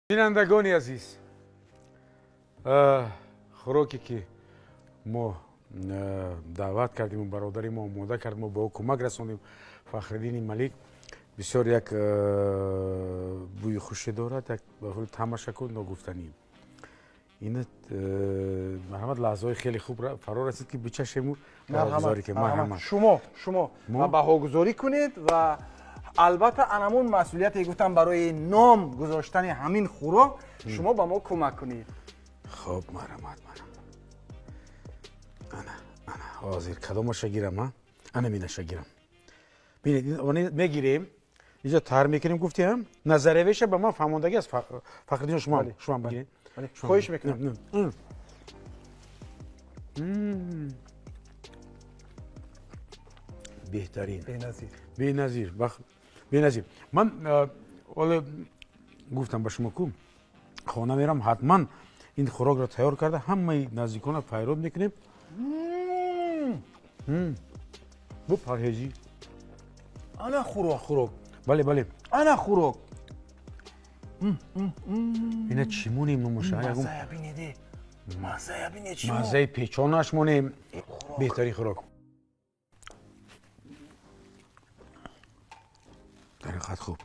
Бинандагони азиз, хӯроке ки мо даъват кардиму бародари мо омода кард, мо ба ӯ кӯмак расондем, Фахриддини Малик, бисёр як бӯи хуше дорад, як тамашакул ногуфтанӣ. Ин марҳамат, лаҳзаҳои хеле хуб фаро расид, ки бичашему баҳогузорӣ кунем. Марҳамат, шумо баҳогузорӣ кунед ва албатта анамун масъулияте гуфтам барои ном гузоштани ҳамин хӯрок шумо ба мо кӯмак кунед. Хуб, марҳамат, ана ана ҳозир кадомаша гирам? А, ана минаша гирам. Бинед, мегирем, инҷо тар мекунем, гуфтиам назариявиша ба ман фаҳмондагӣ аст. Фахриддин, шумо бигиред. Хоҳиш мекунам. Беҳтарин, беназир, беназир, беназир. Ман ҳоло гуфтам ба шумо, ку хона мерам, ҳатман ин хӯрокро тайёр карда, ҳамаи наздиконро файрод мекунем. Бу парҳезӣ. Ана хӯрок, хӯрок, бале, бале, ана хӯрок. Ина чӣ монем номаша? Маззая бинеде, маззая бинед шумо, маззаи печонаш монем. Беҳтарин хӯрок дар ҳақиқат. Хуб,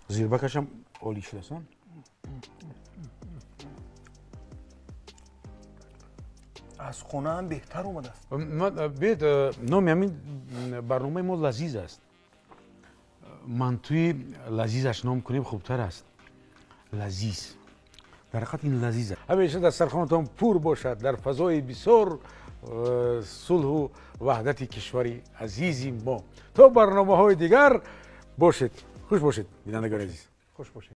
зирбакашам олӣ шудааст. Аз хонаам беҳтар омадааст. Биёед, номи ҳамин барномаи мо лазиз аст, мантуи лазизаш ном кунем, хубтар аст. Лазиз, дар ҳақиқат ин лазиз аст. Ҳамеша дастархонатон пур бошад дар фазои бисёр сулҳу ваҳдати кишвари азизи мо. То барномаҳои дигар бошед, хуш бошед, бинандагони азиз. Хуш бошед.